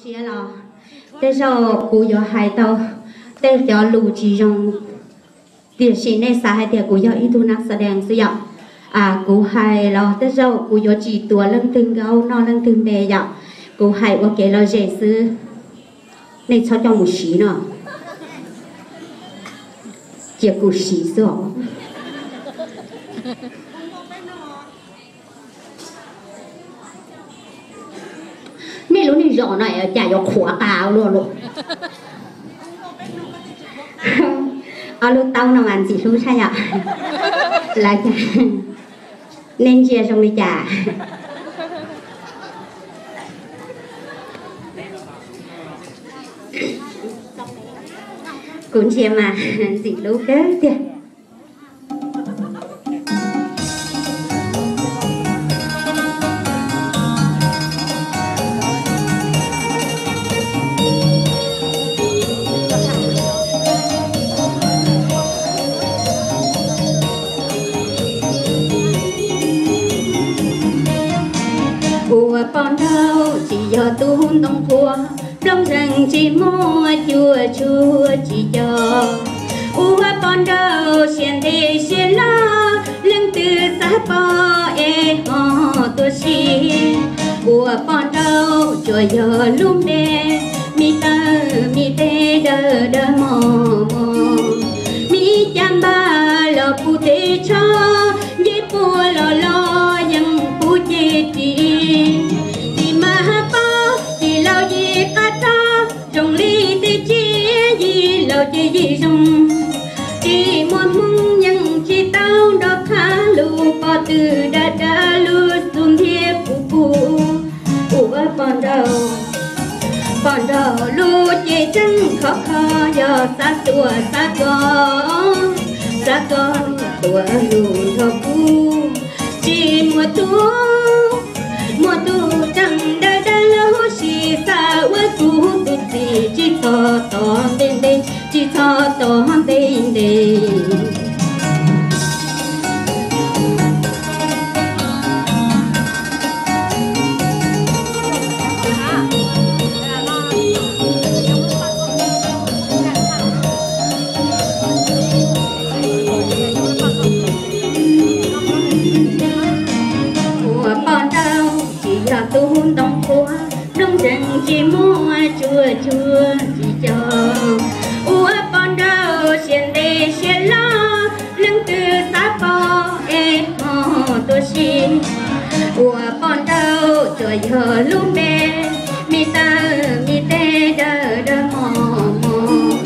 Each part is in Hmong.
Siab los tej zaum kuv yuav hais tau tej cov lus tsis zoo, tiam sis nej xav hais tias kuv yog ib tug nab xa dees xwb yom. Kuv hais los tej zaum kuv yuav tsis tuav leej twg nkauj noj leej twg npe yom. Kuv hais ua kev lom zem xwb, nej txhob coj mus siv no. Cia kuv siv xwb os. Nej lub niag zos no cas yuav qhuav tas luaj luaj. Ob lub taub no mas ntxim hlub tshaj yom. Lawv cas nej ntsia zoo li cas? Kuv ntsia mas ntxim hlub kawg tiag. Ua poj nrauj tsis yog tub ntoo qhuav, nplooj zeeg tsis muaj cuaj tshuaj tsis co. Ua poj nrauj siab ntev siab loj, leej twg xav pom es ho tuaj sib. Ua poj nrauj tsuas yog lub npe, me taw me teg dawb dawb mos mos, me cas npaj los puv teb tsho, nce puab los los yeej puv ceg ris. Tsis mas pob, tsis laus yim qab rog, zoo li tej tsiaj yim laus ces yim zoo. Tsis muaj hmoo yeej tsis tau nrog qha lus, pob tw dawb dawb lub xub ntiag puv puv. Ua poj nrauj, poj nrauj lub cev tseeb khov kho, yog xav tuaj xav koj, xav koj tuaj lus nrog kuv. Tsis muaj tus, muaj tus tseem dawb dawb lub sis xav ua kuv tus txiv, tsis txhob tos ntev ntev, tsis txhob tos ntev ntev. Ua poj nrauj tsis yog tub ntoo qhuav, nplooj zeeg tsis muaj cuaj tshuaj tsis co. Ua poj nrauj siab ntev siab loj, leej twg xav pom es ho tuaj sib. Ua poj nrauj tsuas yog lub npe, me taw me teg dawb dawb mos mos,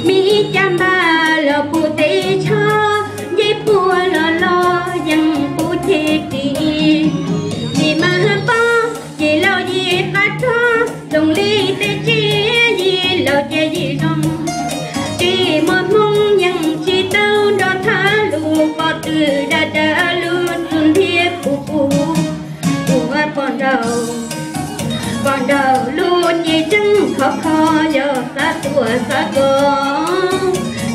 me cas npaj los puv teb tsho, nce puab los los yeej puv ceg ris. Tsis mas pob, tsis laus yim qab rog, zoo li tej tsiaj yim laus ces yim zoo. Tsis muaj hmoo yeej tsis tau nrog qha lus, pob tw dawb dawb lub xub ntiag puv puv. Ua poj nrauj, poj nrauj lub cev tseeb khov kho, yog xav tuaj xav koj,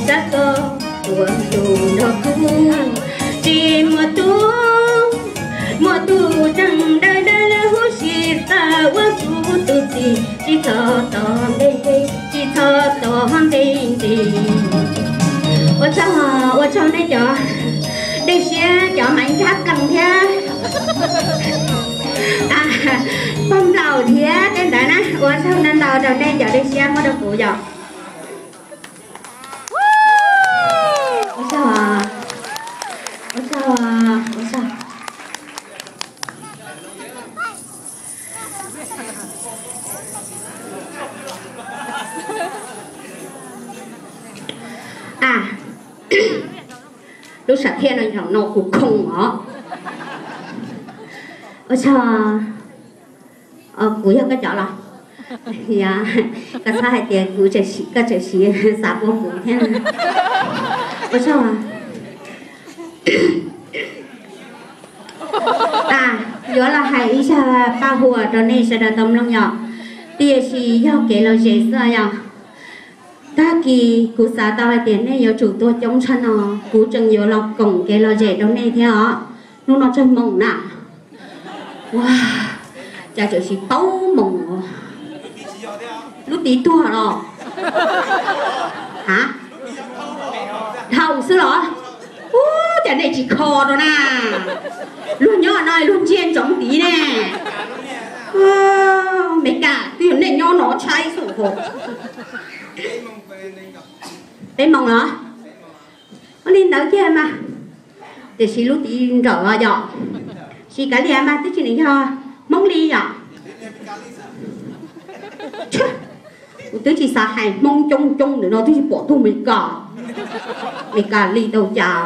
xav koj tuaj lus nrog kuv. Tsis muaj tus, muaj tus tseem dawb dawb lub sis xav ua kuv tus txiv, tsis txhob tos ntev ntev, tsis txhob tos ntev ntev. Ua tsaug, ua tsaug nej cov dej siab, cov maiv ntsab plees thiab pog nplaum thiab tej ntawd na. Ua tsaug ntau ntau rau nej cov dej siab muab rau kuv yom. Ua tsaug, ua tsaug, ua tsaug. A, lub sam thiaj no yog no kuv khoom os. Ua tsaug. Kuv yog koj cov los? Yog, koj txhob hais tias kuv, koj tseem siv xav pua kuv thiab. Ua tsaug. A, yuav los hais ib zaj paj huam rau nej sawv daws tau mloog yom, tiam sis yog kev lom zem xwb yom. Tag kis kuv xav tau hais tias nej yuav tsum tuaj coob tshaj no, kuv tseem yuav los koom kev lom zem rau nej thiab os. Hnub no tsawg moos na? Ua, cas tseem tsis paub moos. Lub tid tuag los? Ha? Dhau xwb los? Ub, cas nej tsis kho rau na? Luag nyob no luag ntsia ntsoov tid ne. Meskas twb yog nej nyob no tshaib xwb. Peb moos los? Ua li ntawd kiag mas, tiam sis lub tid nrawm os yom. Sis kav liam mas twb tsis nws yog Hmoob li yom. Kuv twb tsis xav hais Hmoob coob coob ntawm no twb tsis pom tug Meskas, Meskas li tau cas.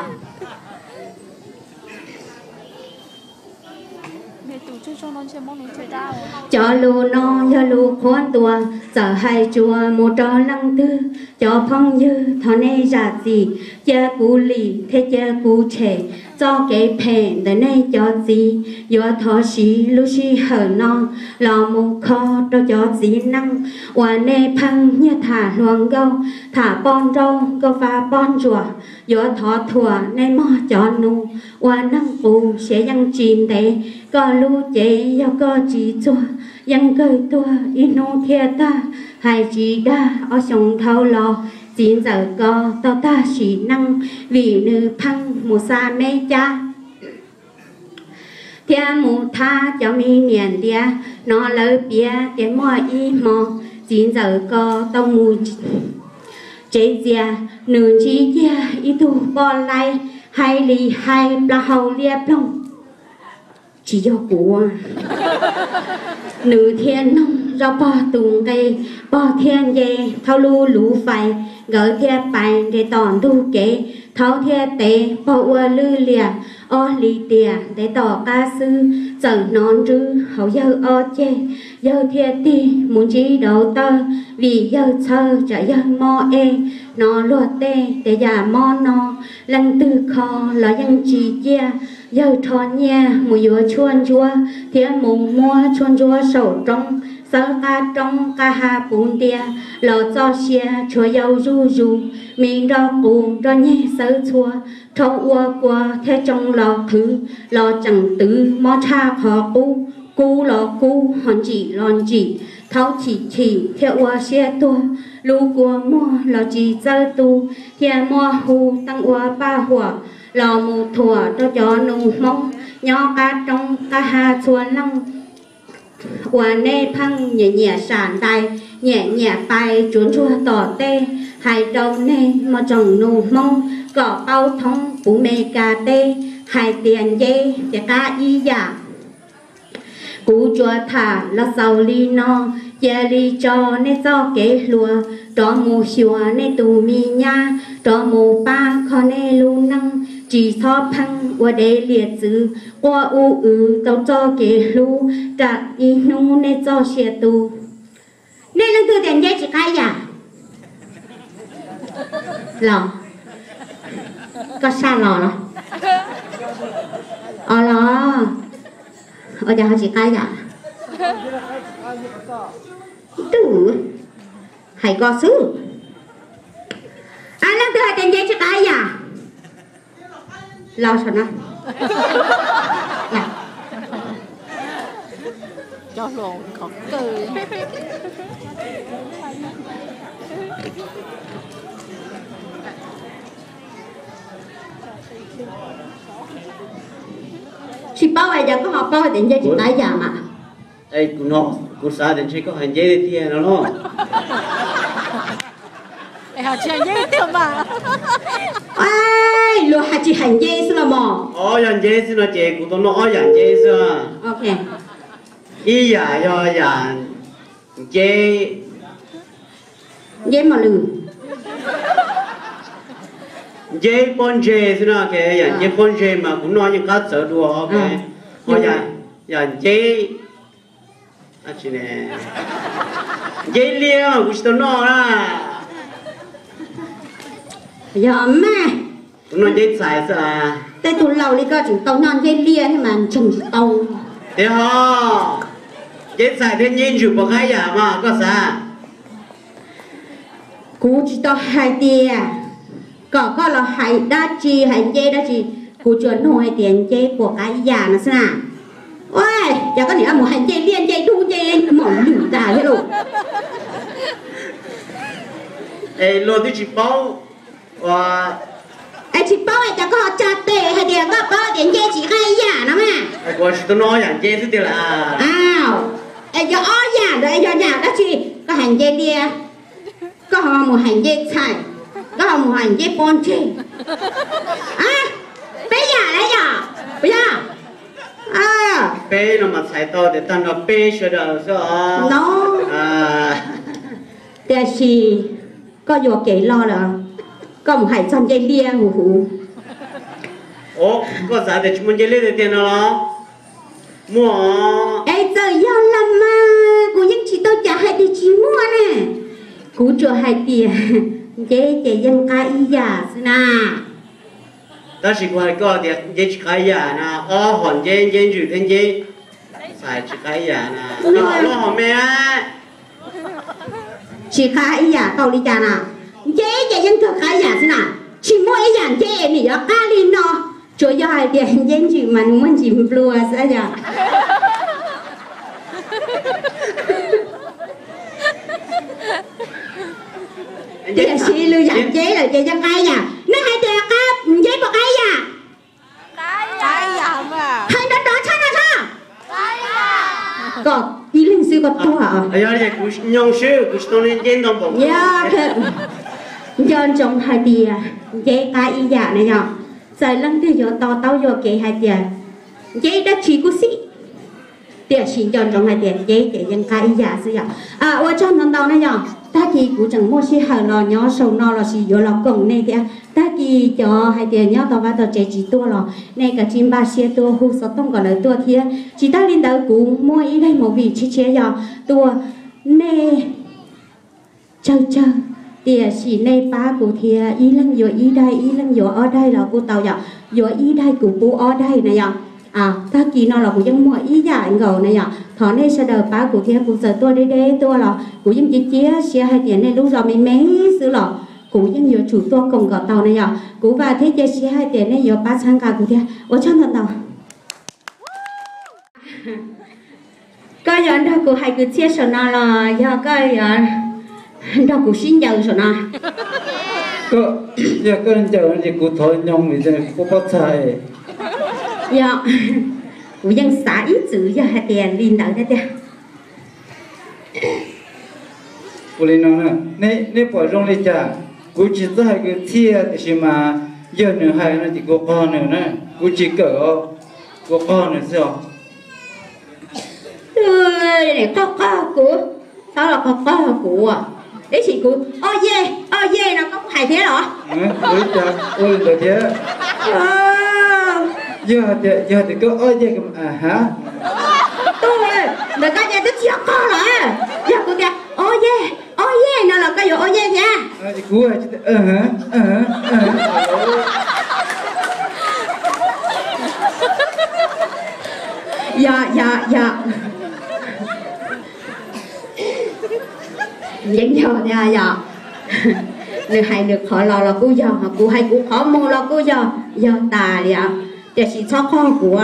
Cov lus no yog lus qhuab ntuas, txawm hais tsuas mus rau leej twg. Cov phooj ywg, thov nej zam txim, cia kuv lim thiab cia kuv tshem txoj kev phem ntawm nej cov txiv. Yuav thov siv lub sij hawm no los mus kho rau cov txiv neej uas nej pheej nyiag tham hluas nkauj, tham poj nrauj nkauj fa poj ntsuam. Yuav thov thuam nej mog cov nus, ua neeg qus siav yeej tsis ntev. Koj lub cev yog koj tsis txuag, yeej kawg tuag ib hnub thiaj tag. Hais tsis dag, ob xyoos dhau los txiv ntxawm ko tau tag sim neej, vim nws pheej mus xa meb cab thiab mus thab cov me niam ntiav. Hnov lawv piav tias muaj ib hmo txiv ntxawm ko tau mus tsev txias, nws ntsib kiag ib tug poj laib hais li hais plaub hau liab ploog, tsis yog kuv. Nws thiaj noog zoj pog tus nqe, pog thiaj nce thaub lub luv fais, nkawd thiaj pais nres tom ntug kev. Thaub thiaj tev pog ua lwj liam, ob hlis tiam ntev tom qab xwb txawm hnov nrwb hauv yawg ob ceg. Yawg thiaj tig mus ntsib dauv tawj, vim yawg txhawj tsam yawg mob ej. Hnov luag tej tias yam mob no leej twg kho los yeej tsis ciaj. Yawg rho nyiaj mus yuav tshuaj ntsuab thiab mus muab tshuaj ntsuab saum roob, xawb qab roob qab ha puv ntia los txoj sia tshuav yau zuj zus, me nroj qus nroj nyeg xawb txhua, rhaub ua kua thiab tsoo los qhwv, los tseem twv mob tshaj qhov qub. Kub los kub, ho ntsim los ntsim, thaub chim chim thiaj ua siab tuag. Lub kua muag los tsis txawj tu, thiaj muaj hu teej ua paj huam los mus thuam rau cov nus Hmoob nyob qab roob qab ha txhua leej uas nej pheej nyiam nyiam sam ntais, nyiam nyiam pais tsuav ntsuag tom tej. Hais rau nej mos tsoom nus Hmoob kom paub thoob puv Meskas teb, hais tias nceb ces qab ib yam. Kuv tsuas tham los xaus li no, cia li tso nej txoj kev hluas, rov mus xyuas nej tus me nyab, rov mus pab kho nej lub neej, tsis txhob pheej ua dev liam txwv, quaj ub wv tau txoj kev hlub, ram ib hnub nej txoj sia tu. Nej leej twg tias nceb tsis qab yam? Los, koj saj los los? Os los, ua cas ho tsis qab yam? Tub, hais koj xwb. Leej twg hais tias nceb tsis qab yam? Los saum no. Tsis paub es cas koj ho paub hais tias nceb tsis qab yam mas? Kuv xav tias ntshe koj hais nceb tiag tiag no los. Luag hais tsis hais nceb xwb los mos. Ob yam nceb xwb no ces kuv tau noj ob yam nceb xwb. Ib yam yog yam nceb, nceb mos lwm, nceb pob ntseg xwb no. Yam nceb pob ntseg mas kuv noj yeej qab txawv dua. Ho yam nceb, nceb liab mas kuv tsis tau noj na. Yog mas, kuv noj nceb txhais xwb. Tej tug laus li koj tseem tau noj nceb liab thiab mas ntseeg tsis tau. Tiag ho, nceb txhais thiab nceb ntswg puas qab yam mas koj xav? Kuv tsis tau hais tias kom koj los hais dab tsi, hais nceb dab tsi. Kuv tsuas nug hais tias nceb puas qab yam no xwb na. Ua cas koj niam mus hais nceb liab nceb dub nceb mos lwm tas thiab lauj? Es luag twb tsis paub. Es tsis paub es cas koj ho tsa tes hais tias koj paub tias nce tsis qab ib yam no mas. Kuv tsis tau noj yam nce xwb tiag lawm. Aw, es yog ob yam ntawd es yog yam dab tsi? Koj hais nce liab, koj ho mus hais nce txhais, koj ho mus hais nce pov tseg. Peb yam lawm yom, puas yog? Peb no mas txhais tau tias tag nrho peb sawv daws xwb os. No, tiam sis koj yuam kev loj lawm, koj mus hais txog nce liab huv huv. Koj xav tias tsis muaj nce liab tiag tiag no los? Muaj. Es txawm yog los mas kuv yeej tsis tau cas hais tias tsis muaj ne. Kuv tsuas hais tias nce ces yeej qab ib yam xwb na. Tab sis kuv hais koj tias nce tsis qab ib yam na, ob hom nce, nce ntsws thiab nce txhais tsis qab ib yam na. Ob hom me na. Tsis qab ib yam tau li cas na? Nce ces yeej kawg qab ib yam xwb na. Tsis muaj ib yam nce nws yuav qab li no. Tsuas yog hais tias nce ntsws mas nws muaj ntsis nplua xwb yog. Tiam sis lwm yam nce lawm ces yeej qab ib yam. Nej hais tias nce puas qab ib yam? Hais nrov nrov tshaj no tso. Koj ib leeg xwb koj tuag. Yog li kuv nyob xwb kuv tsis tau nce ntau npaum. Nco ntsoov hais tias nce qab ib yam na yog. Txawm leej twg yuav to taub yuam kev hais tias nce dab tsi kuj xij, tiam sis nco ntsoov hais tias nce ces yeej qab ib yam xwb yom. Ua tsaug ntau ntau na yom, tag kis kuv tseem muaj sij hawm los nyob saum no lossis yuav los koom nej thiab. Tag kis cov hais tias nyob tau vaj tau tsev tsis tuaj los nej kav tsij npaj siab tuaj hu xov tooj kom lawv tuaj thiab. Tsis tas li ntawd kuv muaj ib daim movie tshiab tshiab yog tuaj nej tsawg tsawg, tiam sis nej pab kuv thiab, ib leeg yuav ib daim ib leeg yuav ob daim los kuj tau yom. Yuav ib daim kuv pub ob daim na yom. Tag kis no los kuv yeej muaj ib yam nkaus na yom. Thov nej sawv daws pab kuv thiab, kuv txawm tuaj deb deb tuaj los kuv yeej cia cia siab hais tias nej lub zos me me xwb los kuv yeej yuav tsum tuaj koom kom tau na yom. Kuv vam thiab cia siab hais tias nej yuav pab txhawb nqa kuv thiab. Ua tsaug ntau ntau. Koj yuav nrog kuv hais kwv txhiaj saum no los yog koj yuav nrog kuv sib ncaws saum no? Yog koj ncaws ces kuv thov nyob vim kuv pob txha. Yog, kuv yeej xav ib txwm yog hais tias li ntawd thiab tiag. Ua li no, neb pom zoo li cas? Kuv tsis txawj hais kwv txhiaj tiam sis mas yog nws hais no ces kuv qog nws na, kuv tsis kawm os, kuv qog nws xwb os. Qog qog kuv, txhob los qog qog kuv, ib sim kuv o ye, o ye no koj kuj hais thiab los? Ua li cas ua li ntawd thiab? Yog tias, yog tias koj o ye, ha, tuj, ntawd koj ces twb tsis yog qog los. Yog kuv tias o ye, o ye no los koj yuav o ye thiab? Kuv Yog, yog, yog. Yeej yog thiab yog. Nws hais nws qhov los los kuj yog, kuv hais kuv qhov mus los kuj yog, yog tas li os. Tiam sis txhob qog kuv,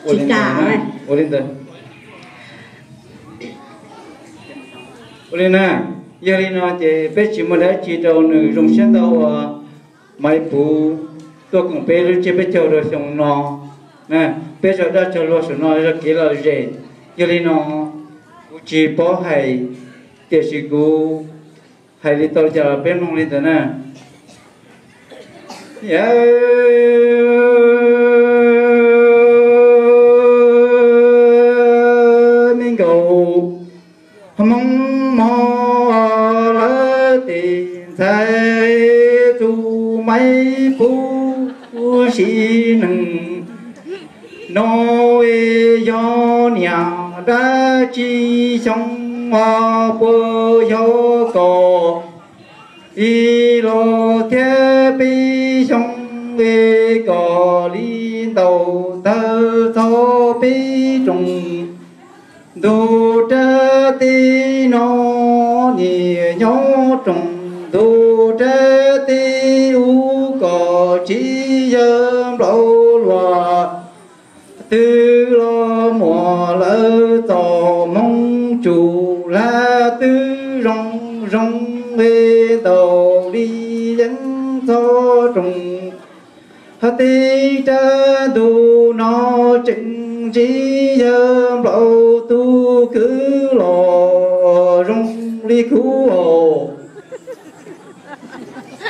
tsis kam. Ua li na, yog li no ces peb tsis muaj dab tsi rau nws, zoo siab ntau uas Maiv Puv tuaj koom peb lub tsiab peb caug rau xyoo no. Peb zog dab zog luag saum no zog kev lom zem. Yog li no, kuv tsis paub hais, tiam sis kuv hais li tau li cas los peb mloog li ntawd na. Me nkaus Hmoob mog lawv tes ntxhais, tus Maiv Puv sim neej no yog niam dab tsi xyoo, puas yog kaum ib los thiab peb xyoo, kom li ntaus tawg txog peb rooj ntug rab teb no, niam nyob rooj ntug rab teb ub, kom tsis yog nplaum luaj twg los muaj lawv txoj hmoo, tsum hlab twb zoo zoo li ntawd. Teb rab ntug no tseem ntsib yawg nplaum tus kwv los zoo li kuv os.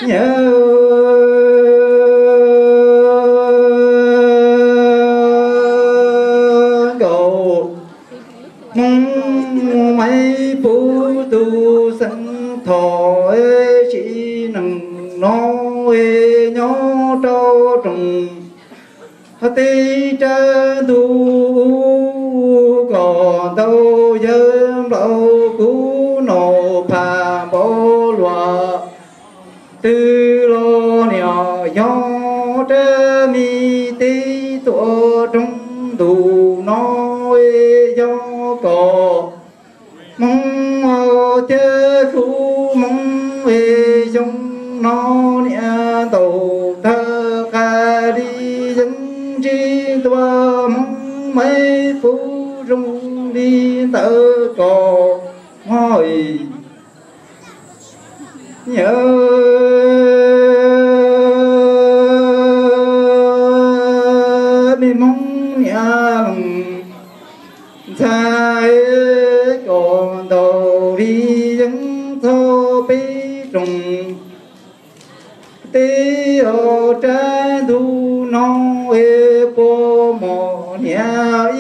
Nyob nkaus Hmoob Maiv Puv tus xeev Thoj tsis neeg no nyob rau rooj teb rab ntug kom ntau yawg nplaum kuv Nom Phas Npov Luas. Twg los niam yog rab me teb tuam rooj ntuj no yog kom Hmoob thiab kuv Hmoob xyoo no niam ntaus tawg qas li yeeb ntsib ntua Hmoob Maiv Puv zoo li ntawd kom mog. Nyob me Hmoob niam leej ntxhais kom ntaus li yeeb txog peb rooj teb os, rab ntug no es puas mom niam